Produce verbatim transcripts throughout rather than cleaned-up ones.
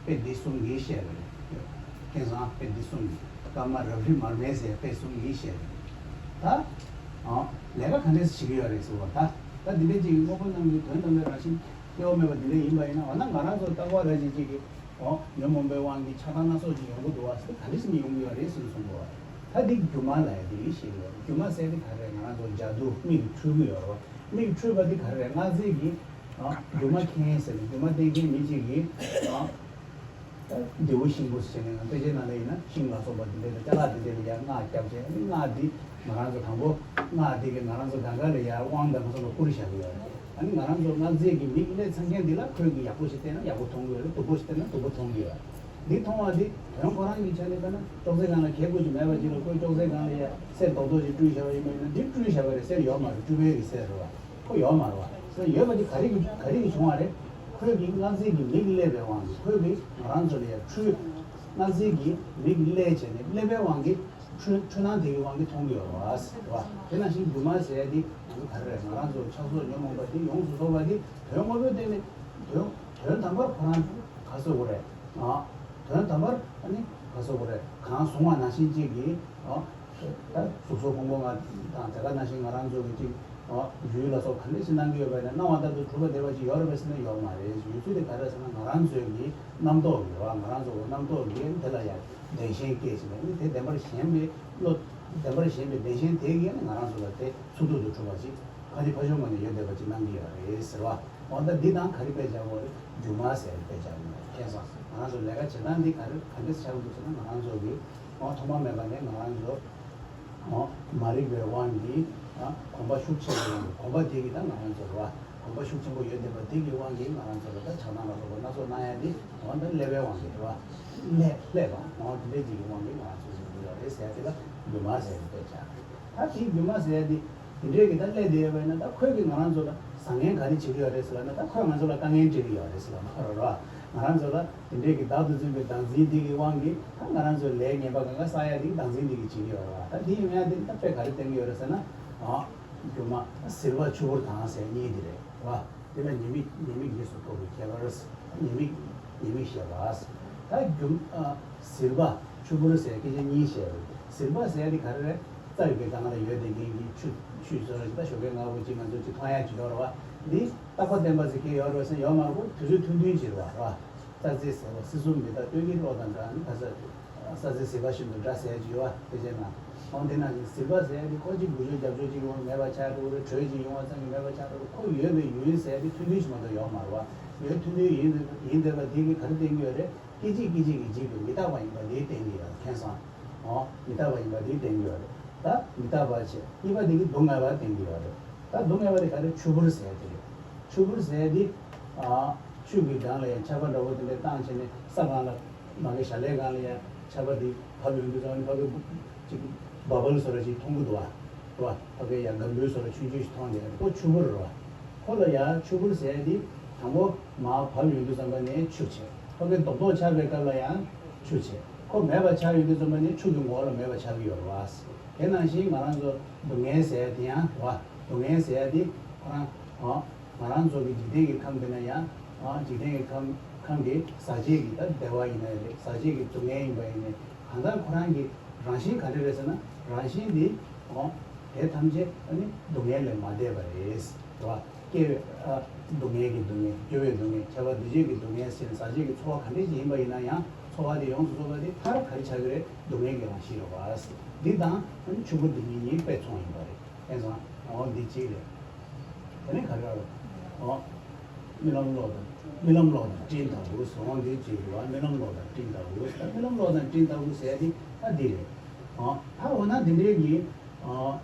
དཔེ་འདི་གསུམ་གྱིས་བཤད་པ་རེད། མཁྱེན་སོང་། དཔེ་འདི་གསུམ་གྱིས། ཀརྨ་རབ་རིབ་མར་མེ་ཟེར་དཔེ་གསུམ་གྱིས་བཤད་པ་རེད། ད་ཨ་ལས་ཀ་ག་འདྲས་བྱེད་ཀྱི་ཡོད་རེད་ཟེར་བ། ད་ད་འདི་འདྲས་ཅིག་གི་དངོས་པོ་རྣམས་ཀྱི་དོན་དམ་པའི་རང་བཞིན་གཡོ་བ་མེད་པ་འདི་འདྲས་ཡིན་པ་ཡིན་ན། འོ་ན་ང་རང་ཚོ་རྟག་པར་རེ་ཅིག་ཅིག་གི་འོ་ཉོན་མོངས་པའི་དབང་གིས་ཆགས་སྡང་སྣ་ཚོགས་ཅིག་ཡོང་གི་འདུག་བ་ཟེར། ག་འདྲས་ནས་ཡོང་གི་ཡོད་རེད་ཟེར་གསུངས་པ། ད་འདི་སྒྱུ་མ་ལབ་ཡ་འདི་ཞིག་རེད། སྒྱུ་མ་ཟེར་འདི་ག་རེ་རེད། ང་རང་ཚོ་ཇ་དུ་མིག་འཁྲུལ་གྱི་ཡོད་རེད་བ། མིག་འཁྲུལ་པ་འདི་ག་རེ་རེད། སྔགས་རྫས་ཀྱིས་ཨ་སྒྱུ་མ་མཁན་ཟེར་ནས་སྒྱུ་མ་བསྟན་མཁན་མི་གཅིག་གིས་ཨ་ད་བདེ་བོ་ཤིང་བུ་ཟེར་ནས། ང་དཔེ་ཆའི་ནང་ལ་ཡིན་ན་ཤིང་ལ་སོགས་པ་འདི་འདྲ་ལ་ཅ་ལག་འདི་འདྲ་ལ་ཡར་སྔགས་བརྒྱབ་བྱས། ཨ་ནི་སྔགས་འདི་ང་རང་ཚོ་དང་པོ་སྔགས་འདི་གིས་ང་རང་ཚོ་གང་ག་ལ་ཡར་དབང་དང་ཚོགས་པ་བསྐུར་བཞག་གི་ཡོད་རེད། ཨ་ནི་ང་རང་ཚོ་སྔགས་རྫས་ཀྱི་མིག་སླེབས་ཚར་མཁན་འདི་ལ་ཁོས་ཀྱིས་ཡག་པོ་ཞིག་བལྟས་ན་ཡག་པོ་མཐོང་གི་ཡོད་རེད། སྡུག་པོ་ཞིག་བལྟས་ན་སྡུག་པོ་མཐོང་གི་ཡོད་རེད། འདི་མཐོང་བ་འདི་དོན་ཁོ་རང་གི་ཆ་ནས་ལྟ་ན་ཅོག་ཙེ་སྒང་ལ་གད་ཁུག་ཅིག་མེད་པ་ཅིག་ལ་ཁོས་ཅོག་ཙེ་སྒང་ལ་ཡ་གསེར་རྡོག་རྡོག་ཅིག་བཀྲུས་བཞག་པ་ཡིན་པ་ཡིན་ན། འདི་བཀྲུས་བཞག་པ་རེད། གསེར་ཡོད་མ་རེད། བཀྲུས་པའི་གི་གསེར་རེད་བ། ཁོ་ཡོད་མ་རེད་བ། གསེར་ཡོད་པ་འདི་ག་རེ་གི་ག་རེ་གི་བྱུང་བ་རེད། ཁོས་ཀྱིས་སྔགས་རྫས་ཀྱི་མིག་སླེབས་པའི་དབང་གིས། ཁོས་ཀྱིས་ང་རང་ཚོ་ལ་ཡ་འཕྲུལ། སྔགས་རྫས་ཀྱི་མིག་སླེབས་བྱས་ནས་སླེབས་པའི་དབང་གིས་འཕྲུལ་འཕྲུལ་སྣང་དེ་གི་དབང་གིས་མཐོང་གི་ཡོད་རེད་བ། རེད་བ། དེ་ནང་བཞིན་སྒྱུ་མ་ཟེར་ཡ་འདི་ང་ཚོ་ག་རེ་རེད། ང་རང་ཚོ་ཆགས་སོགས་ཉོན་མོངས་པ་འདི་ཡོངས་སུ་རྫོགས་པ་འདི་དོན་དངོས་པོའི་སྟེང་ནས་དོན་དོན་དམ་པར་ཁོ་རང་ག་ཟེར་དགོས་རེད། ཨ། དོན་དམ་པར་ཨ་ནི་ག་ཟེར་དགོས་རེད། གང་གསུངས་པ་ནང་བཞིན་ཅིག་གིས། ཨ། ད་གཟུགས་སོགས་ཕུང་པོ་ལྔ་དང་དེ་ག་ནང་བཞིན་ང་རང་ཚོ་གི་ཅིག་ཨ། ཡུལ་ལ་སོགས་ག་འདྲ་ཞིག་སྣང་གི་ཡོད་པ་ཡིན་ན། སྣང་བ་ལྟར་དུ་གྲུབ་པ་བདེ་བ་ཅིག་ཡོད་རེད་པས་ཟེར་ན་ཡོད་མ་རེད། ཡོད་ཚུལ་དེ་ག་རེ་རེད་ཟེར་ན། ང་རང་ཚོའི་གི་རྣམ་རྟོག་གི་རེད་བ། ང་རང་ཚོ་གི་རྣམ་རྟོག་གིས་དེ་ལ་ཡང་བདེན་ཞེན་སྐྱེས་བྱས་ནས། ཨ་ནི་དེ་བདེན་པར་ཞེན་པའི་བློ། བདེན་པར་ཞེན་པའི་བདེན་ཞེན་དེ་གིས་ང་རང་ཚོ་ལ་དེ་ཚུགས་ཐུབ་ཏུ་གྲུབ་པ་ཅིག་ཕ་ནི་ཕ་ཤོར་ངོས་ནས་ཡོད་བསྡད་པ་ཅིག་སྣང་གི་ཡོད་རེད་ཟེར་བ། འོ་ད་འདི་དང་ག་རེ་དཔེ་བྱ་དགོས་རེད། སྒྱུ་མ་ཟེར་དཔེ་བྱ་དགོས་རེད། མཁྱེན་སོང་། ང་རང་ཚོ་ལས་ཀ་བྱེད་སྟངས་འདི་ག་རེ་ག་འདྲས་ཆགས་ཀྱི་འདུག་ཟེར་ན། ང་རང་ཚོ་གི་འོ་ཐོག་མ་མེད་པ་ནས་ང་རང་ཚོ་འོ་མ་རིག་པའི་དབང་གིས། ཨ། གོམས་པ་ཤུགས་ཆེན་པོའི་དབང་གིས། གོམས་པ་དེ་གིས་ད་ང་རང་ཚོ་ལ་བ། གོམས་པ་ཤུགས་ཆེན་པོ་ཡོད་བསྡད་པ་དེ་གི་དབང་གིས་ང་རང་ཚོ་ལ་ད་ཆགས་སྡང་ལ་སོགས་པ་སྣ་ཚོགས་སྣང་ཡ་འདི་འོ་ད་སླེབས་པའི་དབང་གིས་རེད་བ། སླེབས་སླེབས་པ་འོ་དེ་འདྲས་ཅིག་གི་དབང་གིས་ང་རང་ཚོ་ཟེར་གྱི་ཡོད་རེད་ཟེར་ཡ་དེ་ལ་སྒྱུ་མ་ཟེར་དཔེ་བྱ། ད་དེའི་སྒྱུ་མ་ཟེར་ཡ་དེ། དེ་འདྲའི་གི་ད་སླེབས་བསྡད་ཡོད་པ་ཡིན་ན། ད་ཁོས་ཀྱིས་ང་རང་ཚོ་ལ་བཟང་ངན་ག་རེ་བྱེད་ཀྱི་ཡོད་རེད་ཟེར་ལབ་ན། ད་ཁོས་ང་ཚོ་ལ་དཀའ་ངལ་སྤྲད་ཀྱི་ཡོད་རེད་ཟེར་ལབ་ན་ཁོ་རང་རེད་བ། ང་རང་ཚོ་ལ་དེ་འདྲའི་གི་བདག་ཏུ་འཛིན་པའི་བདག་འཛིན་འདི་གི་དབང་གིས། ད་ང་རང་ཚོའི་ལས་ངན་པ་གང་ག་བསགས་ཡ་དེ་གི་བདག་འཛིན་འདི་གིས་བྱེད་ཀྱི་ཡོད་རེད་བ། ད་འདི་ཡིན་ཡ་དེ་ད་དཔེ་ག་རེ་བསྟན་གྱི་ཡོད་རེད་ཟེར་ན། ཨ། སྒྱུ་མ་ཟིལ་པ་ཆུ་བུར་དང་ཟེར་གཉིས་དེ་རེད་བ། དེ་ལ་ཉེས་དམིགས། ཉེས་དམིགས་རྗེས་སུ་རྟོག་པའི་ཁྱད་པར། ཉེས་དམིགས། ཉེས་དམིགས་བཤད་པ། ད་སྒྱུ། ཨ། ཟིལ་པ་ཆུ་བུར་ཟེར་སྐད་ཆ་གཉིས་བཤད་པ་རེད། ཟིལ་པ་ཟེར་ཡ་དེ་ག་རེ་རེད། རྩྭ་ཡི་གི་སྒང་ལ་ཡོད་བསྡད་མཁན་གྱི་ཆུ། ཆུ་བཟོ་འདྲ་ཞིག་ད་ཞོགས་ཀས་སྔ་པོ་ཅིག་ང་ཚོ་ཅིག་མཐོང་ཡ་ཅིག་ཡོད་རེད་བ། འདི་རྟག་པ་བརྟན་པ་ཟེར་མཁན་ཡོད་རེད་བ་ཟེར་ན་ཡོད་མ་རེད་གོ། དུས་ཚོད་ཐུང་ཐུང་ཅིག་རེད་བ། རེད་བ། རྩྭ་རྩེ་ཟེར་བ། སྲིད་གསུམ་མི་རྟག་སྟོན་གྱི་བློ་དང་འདྲ། ཨ་ནི་ཁ་ས། ས་ཚིགས་ཟིལ་པ་བཞིན་དུ་འདྲ་ཟེར་གྱི་ཡོད་པ་དེ་བྱས་ན། འོ་དེ་ནང་བཞིན་ཟིལ་པ་ཟེར་ཡ་དེ་ཁོ་གཅིག་འགུལ་སྐྱོད་རྒྱབ་སྐྱོར་གཅིག་ཡོང་བ་མེད་པ་ཆགས་འགྲོ་གི་རེད། དྲོད་ཅིག་ཡོང་བ་ཙམ་གྱིས་མེད་པ་ཆགས་འགྲོ་གི་རེད། ཁོ་ཡོད་པའི་ཡུན་ཟེར་ཡ་དེ་ཐུང་ཐུང་ཞིག་མ་གཏོགས་ཡོད་མ་རེད་བ། ཡུན་ཐུང་ཐུང་ཡིན། ཡིན་བསྡད་པ་དེ་གིས་ག་རེ་བསྟན་གྱི་ཡོད་རེད། སྐད་ཅིག་སྐད་ཅིག་གིས་འཇིག་པའི་མི་རྟག་པ་ཡིན་པ་དེ་བསྟན་གྱི་ཡོད་རེད། མཁྱེན་སོང་། འོ་མི་རྟག་པ་ཡིན་པ་དེ་བསྟན་གྱི་ཡོད་རེད། ད་མི་རྟག་པ་བྱས། གཉིས་པ་དེ་གིས་སྡུག་བསྔལ་བ་བསྟན་གྱི་ཡོད་རེད། ད་སྡུག་བསྔལ་བ་དེ་ག་རེ། ཆུ་བུར་ཟེར་ཡ་དེ་རེད། ཆུ་བུར་ཟེར་ཡ་དེ། ཨ། ཆུ་གི་སྒང་ལ་ཡང་ཆར་པ་འདྲ་བོ་དེ་འདྲ་བཏང་བྱས་ནས་ས་སྒང་ལ། མ་གི་ཞལ་ལའི་སྒང་ལ་ཡང་ཆར་པ་དེ་བབས་ཡོང་དུས་ཙམ་ནས་ཕ་གི་ཅིག་བ་བལ་བཟོ་འདྲ་ཅིག་མཐོང་གི་འདུག་བ། རེད་བ། ཕ་གི་ཡང་སྒམ་པོའི་བཟོ་འདྲ་ཆུང་ཆུང་ཞིག་མཐོང་བསྡད་ཡོད་རེད། ཁོ་ཆུ་བུར་རེད་བ། ཁོ་ལ་ཡང་ཆུ་བུར་ཟེར་ཡ་དེ་དང་པོ་མར་བབས་ཡོང་དུས་ཙམ་པ་ནས་ཆུ་བྱས། ཕ་གི་རྡོག་རྡོག་ཆགས་པའི་སྐབས་ལ་ཡང་ཆུ་བྱས། ཁོ་མེད་པ་ཆགས་ཡོང་དུས་ཙམ་པ་ནས་ཆུ་གི་ངོ་བོ་ལ་མེད་པ་ཆགས་ཀྱི་ཡོད་རེད་བ། དེ་ནང་བཞིན་ང་རང་ཚོ་སྡུག་བསྔལ་ཟེར་ཡ་དེ་ཡང་རེད་བ། སྡུག་བསྔལ་ཟེར་ཡ་དེ་ཁོ་རང་། ཨ། ང་རང་ཚོ་གི་འཇིག་རྟེན་གྱི་ཁམས་འདི་ན་ཡང་། ཨ། འཇིག་རྟེན་གྱི་ཁམས། ཁམས་འདི་ཟག་བཅས་ཀྱི་ད་བདེ་བ་ཡིན་ནའི་རེད། ཟག་བཅས་ཀྱི་སྡུག་བསྔལ་ཡིན་པ་ཡིན་ནའི། གང་ལྟར་ཁོ་རང་གི་རང་བཞིན་ག་འདྲ་རེད་ཟེར་ན། རང་བཞིན་འདི། ཨོ། དེ་ཐམས་ཅད་ཨ་ནི་སྡུག་བསྔལ་ལས་མ་འདས་པ་རེད། རེད་བ། སྐྱེ་བའི། ཨ། སྡུག་བསྔལ་གྱི་སྡུག་བསྔལ། སྐྱེ་བའི་སྡུག་བསྔལ། ཁྱབ་པ་འདུ་བྱེད་ཀྱི་སྡུག་བསྔལ་ཟེར་ནས་ཟག་བཅས་ཀྱི་ཚོར་བ་ག་འདྲ་ཞིག་ཡིན་པ་ཡིན་ན་ཡང་། ཚོར་བ་དེ་ཡོངས་སུ་རྫོགས་པ་དེ་མཐར་ག་རེ་ཆགས་ཀྱི་རེད། སྡུག་བསྔལ་གྱི་རང་བཞིན་རེད་བ། འདི་དང་ཨ་ནི་ཆུ་བུར་འདི་གཉིས་གཉིས་དཔེ་མཚུངས་ཡིན་པ་རེད། མཁྱེན་སོང་། འོ་འདི་གཅིག་རེད། དེ་ནས་ག་རེ་རེད། འོ། རྨི་ལམ་གློག་དང་། རྨི་ལམ་གློག་དང་སྤྲིན་ལྟ་བུ་ཟེར། འོ་འདི་གཅིག་རེད་བ། རྨི་ལམ་གློག་དང་སྤྲིན་ལྟ་བུ། ད་རྨི་ལམ་གློག་དང་སྤྲིན་ལྟ་བུ་ཟེར་ཡ་དེ་ད་འདི་རེད། འོ། ད་འོ་ན་འདི་འདྲའི་གི། འོ།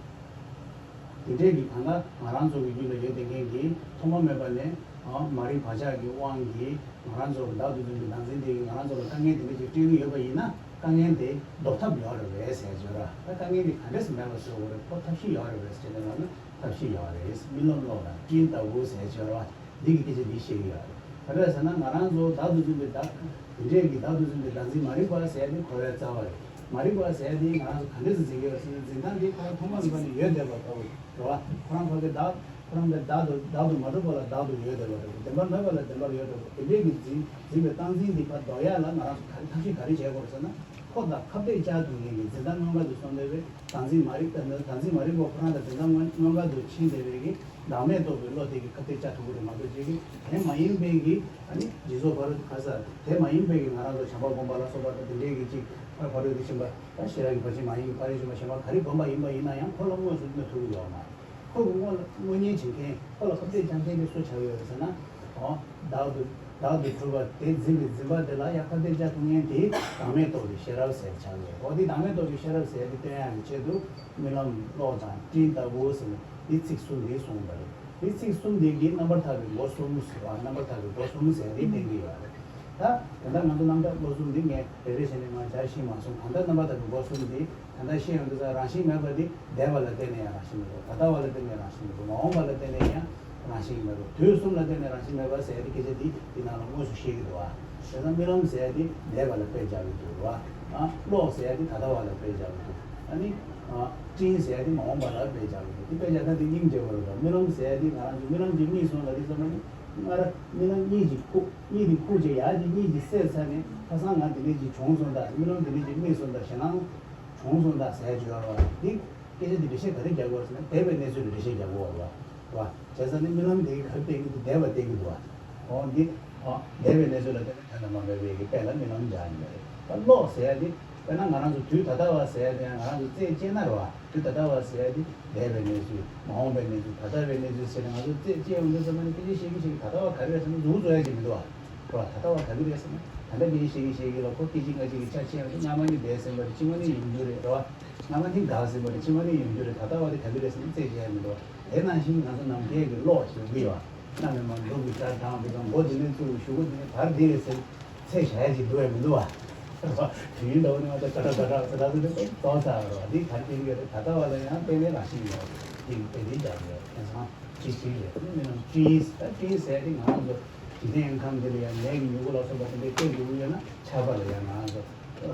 འདི་འདྲའི་གི་གང་ལྟར་ང་རང་ཚོ་གི་རྒྱུད་ལ་ཡོད་བསྡད་མཁན་གྱི་ཐོག་མ་མེད་པ་ནས། འོ། མ་རིག་བག་ཆགས་ཀྱི་དབང་གིས་ང་རང་ཚོ་གི་བདག་ཏུ་འཛིན་པའི་བདག་འཛིན་དེ་གིས་ང་རང་ཚོ་ལ་དཀའ་ངལ་དེ་འདྲ་ཅིག་སྤྲད་ཀྱི་ཡོད་པ་ཡིན་ན། དཀའ་ངལ་དེ་ཟློག་ཐབས་ཡོད་རེད་པས་ཟེར་བརྗོད་ར། ད་དཀའ་ངལ་དེ་ག་འདྲས་སེ་མེད་པ་བཟོ་དགོས་རེད། ཁོ་ཐབས་ཤེས་ཡོད་རེད་པས་ཟེར་ནས་ལབ་ན། ཐབས་ཤེས་ཡོད་རེད། རྨི་ལམ་གློག་དང་སྤྲིན་ལྟ་བུ་ཟེར་བརྗོད་ར། འདི་གི་སྐད་ཆ་འདི་བཤད་ཀྱི་ཡོད་རེད། ག་རེ་ཟེར་ན། ང་རང་ཚོ་བདག་ཏུ་འཛིན་པའི་བདག་འདི་འདྲས་ཀྱི་བདག་ཏུ་འཛིན་པའི་བདག་འཛིན་མ་རིག་པ་ཟེར་ཡ་དེ་གོ་བའི་རྩ་བ་རེད། མ་རིག་པ་ཟེར་ཡ་དེ་ང་རང་ཚོ་ག་འདྲས་སེ་འཛིན་གྱི་ཡོད་རེད་ཟེར་ན། འཛིན་སྟངས་དེ་ཁོ་རང་ཐོག་མ་མེད་པ་ནས་ཡོད་བསྡད་པ་ལྟ་བུ་རེད་བ། ཁོ་རང་ཁོ་གི་བདག་ཁོ་རང་གི་བདག་ཏུ་བདག་ཏུ་མ་གྲུབ་པ་ལ་བདག་ཏུ་ཡོད་བསྡད་པ་འདྲ་པོ། བདེན་པར་མེད་པ་ལ་བདེན་པར་ཡོད་བསྡད་པ། དེ་འདྲའི་གི་འཛིན་འཛིན་པའི་སྟངས་འཛིན་འདི་ཕར་ལྡོག་ཡ་ལ་ང་རང་ཚོ་ག་རེ་ཐབས་ཤེས་ག་རེ་བྱེད་དགོས་རེད་ཟེར་ན། ཁོ་དང་ཁ་གཏད་བཅག་ཐུབ་མཁན་གྱི་འཛིན་སྟངས་དངོས་འགལ་དུ་སོང་བསྡད་པའི་བདག་འཛིན་མ་རིག་དང་། བདག་འཛིན་མ་རིག་པ་ཁོ་རང་དང་འཛིན་སྟངས་དངོས་འགལ་དུ་ཕྱིན་བསྡད་པའི་གི་བདག་མེད་རྟོགས་པའི་བློ་དེ་གིས་ཁ་གཏད་བཅག་ཐུབ་ཀྱི་རེད་མ་གཏོགས། ཅིག་གིས་དེ་མ་ཡིན་པའི་གི་ཨ་ནི་འཇིག་ཚོགས་ཕ་རོལ་ག་ས་དེ་མ་ཡིན་པའི་གི་ང་རང་ཚོ་བྱམས་པ་སྒོམ་པ་ལ་སོགས་པ་དང་དེ་འདྲའི་གི་ཅིག་ཕ་རོལ་ཏུ་ཕྱིན་པ་ད་ཤེས་རབ་ཀྱི་ཕར་ཕྱིན་མ་ཡིན་གྱི་ཕ་རོལ་ཕྱིན་པ་གཞན་པ་ག་རེ་སྒོམ་པ་ཡིན་པ་ཡིན་ན་ཡང་ཁོ་ལ་དངོས་སུ་གནོད་ཐུབ་ཀྱི་ཡོད་མ་རེད། ཁོ་གི་དངོས་ལ་དངོས་གཉེན་བྱེད་མཁན་ཁོ་ལ་ཁ་གཏད་བཅག་མཁན་དེ་སུ་ཆགས་ཡོད་རེད་ཟེར་ན། འོ། བདག་ཏུ་བདག་ཏུ་གྲུབ་པ་དེ་འཛིན་པའི་འཛིན་པ་དེ་ལ་ཡང་ཁ་གཏད་བཅག་ཐུབ་མཁན་དེ་བདག་མེད་རྟོགས་པའི་ཤེས་རབ་ཟེར་ཆགས་ཡོད། འོ་དེ་བདག་མེད་རྟོགས་པའི་ཤེས་རབ་ཟེར་དེ་སྟོན་ཡག་གི་ཆེད་དུ་རྨི་ལམ་གློག་དང་སྤྲིན་ལྟ་བུ་ཟེར་ནས་འདི་ཚིག་གསུམ་འདི་གསུངས་པ་རེད། འདི་ཚིག་གསུམ་འདི་གིས་རྣམ་པར་ཐར་པའི་སྒོ་གསུམ་ཟེར་བ། རྣམ་པར་ཐར་པའི་སྒོ་གསུམ་ཟེར་འདི་བསྟན་གྱི་ཡོད་རེད། ད་དེ་འདྲ་ང་ཚོ་རྣམ་ཐར་སྒོ་གསུམ་འདི་ངས་རེ་རེ་བྱས་ནས་མར་སྦྱར་ཤེས་མ་སོང་། གང་ལྟར་རྣམ་པར་ཐར་པའི་སྒོ་གསུམ་འདི་ད་ལྟ་ཤེས་ཡོང་དུས་ཙང་རང་བཞིན་མེད་པ་འདི་འདས་པ་ལ་བརྟེན་ནས་ཡང་རང་བཞིན་མི་འདུག་ད་ལྟ་བ་ལ་བརྟེན་ནས་རང་བཞིན་མི་འདུག་མ་འོངས་པ་ལ་བརྟེན་ནས་ཡང་རང་བཞིན་མེད་པ། དུས་གསུམ་ལ་བརྟེན་ནས་རང་བཞིན་མེད་པ་ཟེར་ཡ་དེ་སྐད་ཆ་འདི་འདི་ནང་ལ་དངོས་སུ་བཤད་ཀྱི་འདུག་བ། བྱས་ཙང་རྨི་ལམ་ཟེར་ཡ་དེ་འདས་པ་ལ་དཔེ་སྦྱར་གྱི་འདུག་བ། ཨ་གློག་ཟེར་ཡ་དེ་ད་ལྟ་བ་ལ་དཔེ་སྦྱར་གྱི་འདུག་ཨ་ནི་ཨ་སྤྲིན་ཟེར་ཡ་དེ་མ་འོངས་པ་ལ་དཔེ་སྦྱར་གྱི་འདུག་དེ་དཔེ་སྦྱར་ན་དེ་སྙིང་རྗེ་བོ་རེད་དོ། རྨི་ལམ་ཟེར་ཡ་དེ་ང་རང་ཚོ་རྨི་ལམ་གྱི་མིག་ཟུང་ལ་དེ་ཚོ་ན་ནི་སྔར་རྨི་ལམ་གཉིས་ཀྱི་ཁུག་གཉིས་དེ་ཁུག་ཅིག་ཡར་གྱི་གཉིས་ཀྱི་བསད་ཚར་ནས་ཁ་སང་ང་དེ་འདྲས་ཅིག་བྱུང་སོང་ད། རྨི་ལམ་དེ་འདྲས་ཅིག་རྨིས་སོང་ད། ཞེད་སྣང་བྱུང་སོང་ད་ཟེར་གྱི་ཡོད་རེད་བ། འདི་སྐད་ཆ་འདི་འགྲེལ་བཤད་ག་རེ་རྒྱག་དགོས་ཟེར་ན་འདས་པའི་གནས་ཚུལ་ལ་འགྲེལ་བཤད་རྒྱག་དགོས་རེད་བ། བྱས་ཙང་ནི་རྨི་ལམ་དེ་ག་རེ་བསྟན་གྱི་འདུག་འདས་པ་བསྟན་གྱི་འདུག་བ། འོ་འདི་འོ་འདས་པའི་གནས་ཚུལ་ལ་བརྟེན་ནས་དོན་དམ་པར་མེད་པའི་གི་དཔེ་ལ་རྨི་ལམ་སྦྱར་ཡིན་པ་རེད། ད་གློག་ཟེར་ཡ་འདི་དཔེར་ན་ང་རང་ཚོ་དུས་ད་ལྟ་བ་ཟེར་ཡ་དེ་ཡང་ང་རང་ཚོ་རྩད་བཅད་ན་རེད་བ། དུས་ད་ལྟ་བ་ཟེར་ཡ་དེ་འདས་པའི་གནས་ཚུལ་མ་འོངས་པའི་གནས་ཚུལ་ད་ལྟ་བའི་གནས་ཚུལ་ཟེར་ནས་ང་ཚོ་རྩད་བཅད་ཡོང་དུས་ཙམ་པ་ནི་སྐད་ཆ་བཤད་ཀྱི་བཤད་ཀྱི་ད་ལྟ་བ་ག་རེ་རེད་ཟེར་ན་མཛུབ་བཙུགས་ཡ་ཅིག་མི་འདུག་བ། རེད་བ། ད་ལྟ་བ་ག་གི་རེད་ཟེར་ན་ད་ལྟ་སྐད་ཆ་བཤད་ཀྱི་བཤད་ཀྱི་ལ་ཁོ་སྐད་ཅིག་སྔ་ཕྱི་གི་ཆ་ཕྱེ་ཡོང་དུས་སྔ་མ་ནི་འདས་ཟིན་པ་རེད། ཕྱི་མ་ནི་ཡོང་རྒྱུ་རེད། རེད་བ། སྔ་མ་ནི་འགག་ཟིན་པ་རེད། ཕྱི་མ་ནི་ཡོང་རྒྱུ་རེད། ད་ལྟ་བ་དེ་ག་གི་རེད་ཟེར་ན་རྩད་བཅད་ཡ་མི་འདུག་བ། དེ་ནང་བཞིན་ང་ཚོ་ནམ་མཁའི་གི་གློག་ཞིག་གི་ཡོད་བ། གནམ་མེད་མ་འདུག་གི་སྒྲ་གདངས་དེ་དང་མགོ་དེ་ནས་བཙུགས་གཞུག་གུ་དེ་ནས་བར་དེ་རེད་ཟེར་ཚད་བཞག་ཡ་ཅིག་འདུག་བས་མི་འདུག་བ། དུས་ཡུན་འདྲ་བོ་ནི་ང་ཚོ་ཀ་ཀྲ་ཀ་ཀྲ་ཟེར་ད་ཚོ་དེ་ཏོག་ཙམ་རེད་བ། འདི་ག་རེ་བསྟན་གྱི་ཡོད་རེད། ད་ལྟ་བ་ལ་ཡང་དཔེ་མེད་རང་བཞིན་ཡོད་རེད། འདི་གི་དཔེ་འདི་རྒྱག་གི་ཡོད། དེང་སང་ཅི་ཞིག་རེད། དེ་ནི་རྨི་ལམ་སྤྲིན་ཟེར་ད་སྤྲིན་ཟེར་དེ་ང་རང་ཚོ་འཇིག་རྟེན་ཁམས་འདི་ལ་ཡང་ནས་ཀྱི་མྱུ་གུ་ལ་སོགས་པ་དེ་འདྲའི་སྟོན་དགོས་ཀྱི་ཡོད་ན་ཆར་པ་ལ་ཡང་ང་རང་ཚོ་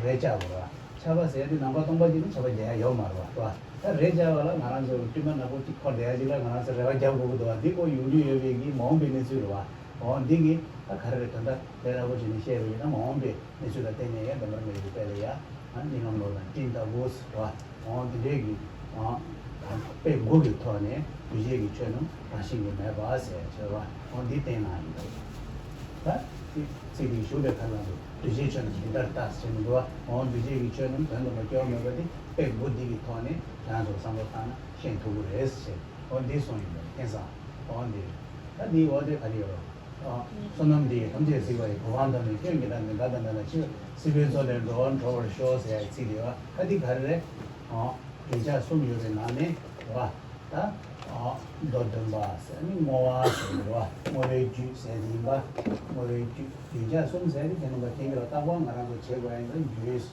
རེ་བཅག་དགོས་རེད་བ། ཆར་པ་ཟེར་དེ་ནམ་མཁའ་སྟོང་པ་ཅིག་ནི་ཆར་པ་རྒྱག་ཡ་ཡོད་མ་རེད་བ། ད་རེ་བཅག་པ་ལ་ང་རང་ཚོ་སྤྲིན་པ་ནག་པོ་གཅིག་འཁོར་བསྡད་ཡ་ཅིག་ལ་ང་རང་ཚོ་རེ་བ་རྒྱག་དགོས་ཀྱི་འདུག་བ། འདི་ཁོ་ཡོང་རྒྱུ་ཡོད་པའི་གི་མ་འོངས་པའི་གནས་ཚུལ་རེད་བ། འོ་འདི་གི་ད་ག་རེ་རེད། དོན་དག་དཔེ་ཡག་པོ་བྱས་ནས་བཤད་པ་ཡིན་ན་མ་འོངས་པའི་གནས་ཚུལ་ལ་བརྟེན་ནས་ཡང་འདི་མར་མེད་པའི་དཔེ་ལ་ཡ་ཨ་རྨི་ལམ་གློག་དང་སྤྲིན་ལྟ་བུ་ཟེར་བ། འོ་འདི་འདྲའི་གི་ཨ་དཔེ་དགུ་གི་ཐོག་ནས་འདུས་བྱས་ཀྱི་ཆོས་རྣམས་རང་བཞིན་གྱིས་མེད་པ་ཟེར་བྱས་པ། འོ་འདི་བསྟན་གནང་ཡིན་པ་རེད། ད་ཚིག་འདི་ཞུ་བའི་ཁ་ནང་དུ་འདུས་བྱས་ཆོས་རྣམས་འདི་ལྟར་བལྟ་ཟེར་མི་འདུག་བ། འོ་འདུས་བྱས་ཀྱི་ཆོས་རྣམས་དོན་དམ་པར་སྐྱེ་བ་མེད་པ་འདི་དཔེ་དགུ་འདི་གི་ཐོག་ནས་ཁྱེད་རང་ཚོར་བསམ་བློ་བཏང་ན་ཤེས་ཐུབ་ཀྱི་རེད་ཟེར། འོ་འདི་གསུངས་ཡིན་པ་རེད། བསྟན་སོང་། འོ་འདི་རེད། ད་འདིའི་འོག་དེ་ག་རེ་ཡོད་རོ། ཨ། བསོད་ནམས་འདི་ཡིས་ཐམས་ཅད་གཟིགས་པ་ཡི། གོ་འཕང་དང་ནི་སྐྱོན་གྱི་བྲལ་ནས། དགའ་དང་ལྡན་ལ་ཕྱི་སྲིད་པའི་མཚོ་ལས་འགྲོ་བ་སྒྲོལ་བར་ཤོག་ཟེར་ཡ་ཚིག་དེ་བ། ད་འདི་ག་རེ་རེད། ཨ། རྒྱུན་ཆགས་གསུམ་ཡོད་པའི་ནང་ནས་རེད་བ། ད། ཨ། མདོ་འདོན་པ་ཟེར་ནི་བསྔོ་བ་ཟེར་རེད་བ། བསྔོ་བའི་རྒྱུད་ཟེར་དེ་ཡིན་པ། བསྔོ་བའི་རྒྱུད་རྒྱུན་ཆགས་གསུམ་ཟེར་དེ་དེ་ནང་པ་མཁྱེན་གྱི་རོ། རྟག་པར་ང་རང་ཚོ་བྱེད་དགོས་ཡ་ཡིན་ན་རྒྱུན།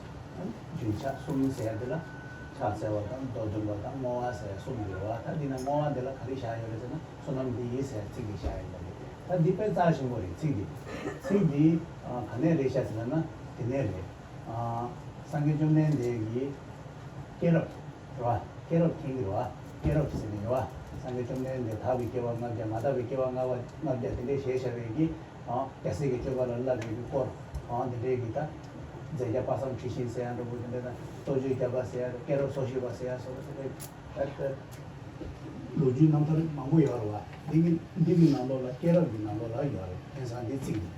རྒྱུན་ཆགས་གསུམ་ཟེར་ཡ་དེ་ལ་ཕྱག་འཚལ་བ་དང་མདོ་འདོན་པ་དང་བསྔོ་བ་ཟེར་ཡ་གསུམ་ཡོད་བ། ད་འདི་ན་བསྔོ་བ་འདི་ལ་ག་རེ་བཞག་ཡོད་རེད་ཟེར་ན། བསོད་ནམས་འདི་ཡིས་ཟེར་ཚིག་འདི་བཞག་ཡོད་པ་རེད། ད་འདི་དཔེ་རྩ་ཆེན་པོ་རེད། ཚིག་འདི། ཚིག་འདི་ཨ་ག་ནས་རེད་ཤག་ཟེར་ན་དེ་ནས་རེད། ཨ་སངས་རྒྱས་བཅོམ་ལྡན་འདས་ཀྱིས་སྐྱེས་རབས་རེད་བ། སྐྱེས་རབས་མཁྱེན་གྱི་རེད་བ། སྐྱེས་རབས་ཟེར་ནས་རེད་བ། སངས་རྒྱས་བཅོམ་ལྡན་འདས་དག་པའི་སྐྱེ་བ་ལྔ་བརྒྱ། མ་དག་པའི་སྐྱེ་བ་ལྔ་བ་ལྔ་བརྒྱ་དེ་འདྲས་བཞེས་བཞག་པའི་གི་ཨ་རྒྱལ་སྲས་ཀྱི་སྤྱོད་པ་ལ་བསླབ་པའི་གི་སྐོར། ཨ་དེ་འདྲས་ཀྱི་ད་མཛད་བརྒྱ་དཔག་བསམ་འཁྲི་ཤིང་ཟེར་ཡ་འདྲ་པོ་དེ་འདྲས་དང་། རྟོགས་བརྗོད་བརྒྱ་པ་ཟེར་ཡ། སྐྱེས་རབས་སོ་བཞི་པ་ཟེར་ཡ་སོགས་པ་དེ་འདྲས། ད་ལོ་རྒྱུས་རྣམ་ཐར་མང་པོ་ཡོད་རེད་བ། འདི་གི་འདི་གི་ནང་ལོགས་ལ་སྐྱེས་རབས་ཀྱི་ནང་ལོགས་ལ་ཡོད་རེད། དེང་སང་འདི་ཚིག་འདི།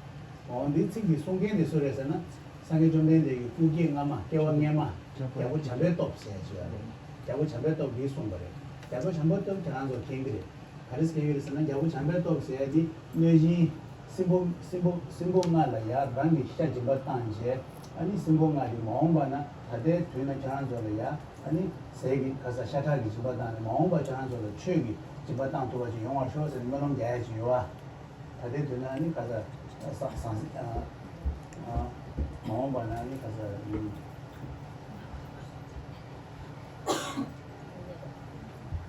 འོ་འདི་ཚིག་འདི་གསུང་མཁན་དེ་སུ་རེད་ཟེར་ན། སངས་རྒྱས་བཅོམ་ལྡན་འདས་ཀྱི་སྐུ་སྐྱེ་སྔ་མ། སྐྱེ་བ་སྔོན་མ། རྒྱལ་པོ་བྱམས་པའི་སྟོབས་ཟེར་ཡ་ཅིག་ཡོད་རེད། རྒྱལ་པོ་བྱམས་པའི་སྟོབས་འདི་གསུངས་པ་རེད། རྒྱལ་པོ་བྱམས་པའི་སྟོབས་ཁྱེད་རང་ཚོ་མཁྱེན་གྱི་རེད། ག་རེ་ཟེར་གྱི་ཡོད་རེད་ཟེར་ན། རྒྱལ་པོ་བྱམས་པའི་སྟོབས་ཟེར་ཡ་འདི་གནོད་སྦྱིན་སྲིན་པོ་སྲིན་པོ་སྲིན་པོ་ལྔ་ལ་ཡ་རང་གི་ཤ་སྦྱིན་པ་བཏང་རྗེས། ཨ་ནི་སྲིན་པོ་ལྔ་དེ་མ་འོངས་པ་ན་ད་ལྟའི་དུས་ན་ཁྱེད་རང་ཚོ་ལ་ཡ། ཨ་ནི་ཟས་ཀྱི་ག་ས་ཤ་ཁྲག་གི་སྦྱིན་པ་བཏང་ནས། མ་འོངས་པ་ཁྱེད་རང་ཚོ་ལ་ཆོས་ཀྱི་སྦྱིན་པ་བཏང་ཐུབ་པ་ཅིག་ཡོང་བར་ཤོག་ཟེར་ནས་སྨོན་ལམ་རྒྱག་ཡ་ཅིག་ཡོད་བ། ད་ལྟའི་དུས་ན་ཨ་ནི་ག་ས་ཟང་ཟིང་ཨ་ཨ་མ་འོངས་པ་ན་ཨ་ནི་ག་ས་ཨ་ད་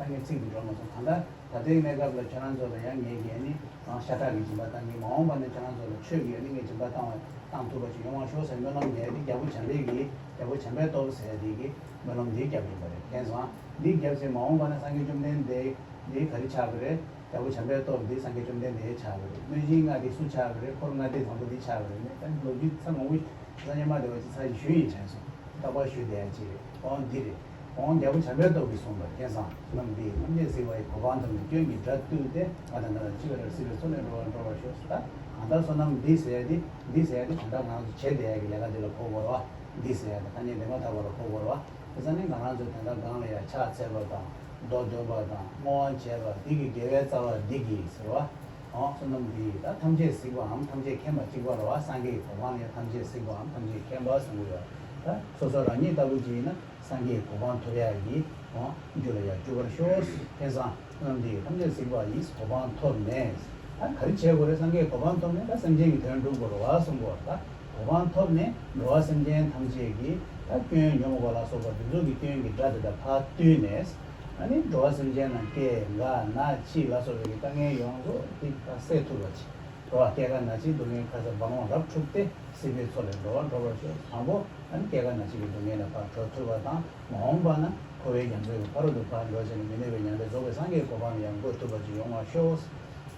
ངས་ཚིག་འདི་འགྲོ་མ་སོང་། གང་ལྟར། ད་ལྟའི་གནས་སྐབས་ལ་ཁྱེད་རང་ཚོ་ལ་ཡང་ངས་ཀྱིས་ནི་ཨ་ཤ་ཁྲག་གི་སྦྱིན་པ་བཏང་གི། མ་འོངས་པ་ན་ཁྱེད་རང་ཚོ་ལ་ཆོས་ཀྱི་ཨ་ནི་ངས་སྦྱིན་པ་བཏང་བ་བཏང་ཐུབ་པ་ཅིག་ཡོང་བར་ཤོག་ཟེར་སྨོན་ལམ་ངས་འདི་རྒྱལ་པོ་བྱམས་པའི་གི་རྒྱལ་པོ་བྱམས་པའི་སྟོབས་ཟེར་འདི་གི་སྨོན་ལམ་འདི་བརྒྱབ་ཡིན་པ་རེད། མཁྱེན་སོང་། འདི་བརྒྱབ་ཚེ་མ་འོངས་པ་ན་སངས་རྒྱས་བཅོམ་ལྡན་འདས་འདི་ག་རེ་ཆགས་པ་རེད། རྒྱལ་པོ་བྱམས་པའི་སྟོབས་འདི་སངས་རྒྱས་བཅོམ་ལྡན་འདས་ཆགས་པ་རེད། གནོད་སྦྱིན་ལྔ་འདི་སུ་ཆགས་པ་རེད། འཁོར་ལྔ་སྡེ་དང་པོ་འདི་ཆགས་པ་རེད། ནས་ད་ལོ་རྒྱུས་ཚ་མང་པོ་སངས་རྒྱས་མ་དེ་བ་ཅི་ཚ་ཞིག་ཞུས་ཡིན་དྲན་སོང་། རྟག་པར་ཞུ་བསྡད་ཡ་ཅིག་རེད། འོང་འདི་རེད། འོང་རྒྱལ་པོ་བྱམས་པའི་སྟོབས་ཀྱིས་གསུངས་པ། མཁྱེན་སོང་། བསོད་ནམས་འདི་ཡིས་ཐམས་ཅད་གཟིགས་པ་ཡི། གོ་འཕང་ཐོབ་ནས་སྐྱོན་གྱི་དགྲ་བཏུལ་ཏེ། ང་དང་འདྲ་བར་འཆི་བའི་རབ་སྲིད་པའི། མཚོ་ལས་འགྲོ་བ་སྒྲོལ་བར་ཤོག་ད་གང་ལྟར་བསོད་ནམས་འདི་ཟེར་ཡ་འདི་འདི་ཟེར་ཡ་འདི་གང་ལྟར་ང་རང་ཚོ་བྱེད་བསྡད་ཡ་གི་ལས་ཀ་འདི་ལ་གོ་དགོས་རེད་བ། འདི་ཟེར་ཡ་འདི་ཐ་སྙད་འདི་མ་དག་པ་ལ་གོ་དགོས་རེད་བ། དེ་ཙང་ནི་ང་རང་ཚོ་དེ་འདྲ་སྒང་ལ་ཡ་ཕྱག་འཚལ་བ་དང་། མདོ་འདོན་པ་དང་། བསྔོ་བ་བྱས་པ་འདི་གི་དགེ་བའི་རྩ་བ་འདི་གིས་ཟེར་བ། འོ་བསོད་ནམས་འདི་ཡིས་ད་ཐམས་ཅད་གཟིགས་པའམ་ཐམས་ཅད་མཁྱེན་པ་གཅིག་པ་རེད་བ། སངས་རྒྱས་ཀྱི་གོ་འཕང་ལ་ཡང་ཐམས་ཅད་གཟིགས་པའམ་ཐམས་ཅད་མཁྱེན་པ་གསུང་གི་ཡོད། ད་སོ་སོ་རང་ཉིད་ལྟ་བུ་ཅིག་ཡིན་ན་སངས་རྒྱས་ཀྱི་གོ་འཕང་ཐོབ་ཡག་གི་འོ་རྒྱུ་ལ་ཡང་འགྱུར་བར་ཤོག་མཁྱེན་སོང་། བསོད་ནམས་འདི་ཡིས་ཐམས་ཅད་གཟིགས་པ་ཡིས། གོ་འཕང་ཐོབ་ནས། ད་ག་རེ་བྱེད་དགོས་རེད། སངས་རྒྱས་ཀྱི་གོ་འཕང་ཐོབ་ནས་ད་སེམས་ཅན་གྱི་དོན་སྒྲུབ་དགོས་རེད་བ་གསུང་གི་ཡོད་རེད། ད་གོ་འཕང་ཐོབ་ནས་འགྲོ་བ་སེམས་ཅན་ཐམས་ཅད་ཀྱི་ད་སྐྱོན་ཉོན་མོངས་པ་ལ་སོགས་པ་འདི་ཚོ་གི་སྐྱོན་གྱི་དགྲ་དེ་དག་ཕར་བཏུལ་ནས། ཨ་ནི་འགྲོ་བ་སེམས་ཅན་རྣམས་སྐྱེ་རྒ་ན་འཆི་ལ་སོགས་པའི་གི་དཀའ་ངལ་ཡོངས་རྫོགས་དེ་དག་སེལ་ཐུབ་པ་ཅིག་འགྲོ་བ་སྐྱེ་རྒ་ན་འཆིའི་སྡུག་བསྔལ་ཁ་ཚ་རྦ་ཀློང་རབ་འཁྲུགས་ཏེ་སྲིད་པའི་མཚོ་ལས་འགྲོ་བ་སྒྲོལ་བར་ཤོག་དང་པོ་ཨ་ནི་སྐྱེ་རྒ་ན་འཆི་གི་སྡུག་བསྔལ་ལ་ཕར་གྲོལ་ཐུབ་པ་དང་། མ་འོངས་པ་ན་འཁོར་བའི་རྒྱ་མཚོའི་ཕ་རོལ་ཏུ་ཕར་འགྲོ་བྱས་ནས་མི་གནས་པའི་མྱང་འདས་རྫོགས་པའི་སངས་རྒྱས་གོ་འཕང་ལ་ཡང་འགོད་ཐུབ་པ་ཅིག་ཡོང་བར་ཤོག་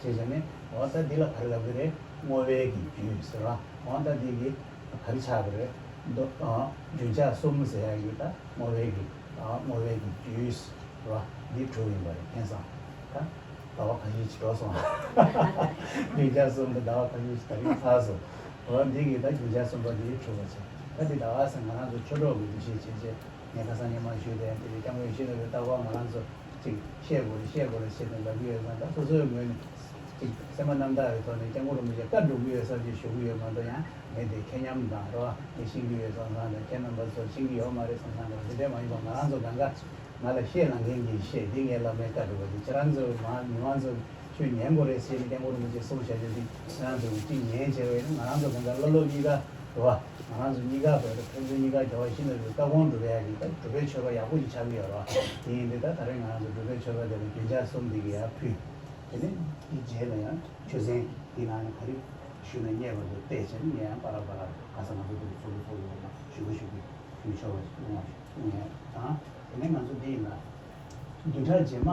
ཅེས་བྱས་ནས། འོ་ད་འདི་ལ་ག་རེ་ལབ་ཀྱི་རེད། བསྔོ་བའི་གི་རྒྱུད་ཟེར་བ། འོ་ད་འདི་གི་ག་རེ་ཆགས་པ་རེད། མདོ་ཨ་རྒྱུན་ཆགས་གསུམ་ཟེར་ཡག་གི་ད་བསྔོ་བའི་གི་ཨ་བསྔོ་བའི་གི་རྒྱུད་ཟེར་བ་འདི་གྲུབ་ཡིན་པ་རེད། མཁྱེན་སོང་། ད་ཟླ་བ་ཁ་ཤས་ཅིག་འགྲོ་སོང་། རྒྱུན་ཆགས་གསུམ་དུ་ཟླ་བ་ཁ་ཤས་ཅིག་ད་རིང་ཚར་སོང་། འོ་འདི་གི་ད་རྒྱུན་ཆགས་གསུམ་པ་འདི་གྲུབ་པ་བྱས། ད་འདི་ཟླ་བ་ཟེར་ང་རང་ཚོ་ཆོས་གྲོགས་ཀྱི་འདུ་ཤེས་བྱས་བྱས། ངས་ཁ་སང་ཉི་མ་ཞུས་དེ་དེ་རིང་སྐྱབས་མགོན་ཡིད་བཞིན་ནོར་བུའི་བརྟག་པ་ང་རང་ཚོ་ཅིག་ཤེས་དགོས་རེད། ཤེས་དགོས་རེད་ཞེས་ནས་ལབ་ཀྱི་ཡོད་ཙང་། ད་སོ་སོའི་ངོས་ནས་ཅིག་སེམས་པ་རྣམ་དག་གི་ཐོག་ནས་སྐྱབས་མགོན་རིན་པོ་ཆེ་བཀའ་སྒྲུབ་ཀྱི་ཡོད་བསམ་གྱི་ཞུ་གི་ཡོད་མ་གཏོགས། ཡང་ངས་དེ་ཁེ་ཉམས་དང་རོ་དེ་ཤེས་ཀྱི་ཡོད་བསམ་བསམ་དང་། ཁྱེད་རྣམ་པ་ཚོ་ཤེས་ཀྱི་ཡོད་མ་རེད་བསམ་བསམ་དང་། དེ་འདྲ་མ་ཡིན་པ་ང་རང་ཚོ་གང་ག་ང་ལ་བཤད་ལང་མཁན་གྱིས་བཤད། འདི་ངའི་བླ་མའི་བཀའ་སྒྲུབ་པ་ཅིག་ཁྱེད་རང་ཚོ་མ་མི་མང་ཚོ་ཁྱོད་ཉན་དགོས་རེད་ཟེར་ནས་སྐྱབས་མགོན་རིན་པོ་ཆེས་གསུངས་བཞག་རྒྱུ་འདི་ཁྱེད་རང་ཚོ་གཅིག་ཉན་བྱས་པ་ཡིན་ན། ང་རང་ཚོ་གང་ག་བློ་སློབ་གཉིས་ཀ་རེད་བ། ང་རང་ཚོ་གཉིས་ཀ་བོད་དུ་ཕན་ཚུན་གཉིས་ཀ་རྒྱལ་བ་ཡིད་བཞིན་ནོར་བུའི་བཀའ་དགོངས་སྒྲུབ་ཡ་གི་ད་སྒྲུབ་པའི་མཆོད་པ་ཡག་པོ་ཞིག་ཆགས་ཀྱི་ཡོད་རེད་བ། དེ་ཡིན་དུས་ད་ད་རེས་ང་རང་ཚོ་སྒྲུབ་པའི་མཆོད་པ་དེ་ལ་རྒྱུན་ཆགས་གསུམ་འདི་གི་ཡར་ཕུལ། དེ་ནས་དེའི་རྗེས་ལ་ཡང་ཆོས་ཚན་འདི་ནང་ནས་ག་རེ་ཞུས་ན་རྙེད་པ་འདུག་བལྟས་བྱས་ནས། ངས་ཡང་པ་ར་པ་ར་ཁ་སང་ང་ཚོ་འདི་ཚོགས་འདུ་ཚོགས་ཡོད་ལ་ཞུ་གི་ཞུ་གི་ཞུ་ཆོག་པ་ཞིག་གནང་བ་ཞིག་གནང་ཡ་དང་། དེ་ནས་ང་ཚོ་འདི་ཡིན་ལ་བདུན་ཕྲག་རྗེས་མ།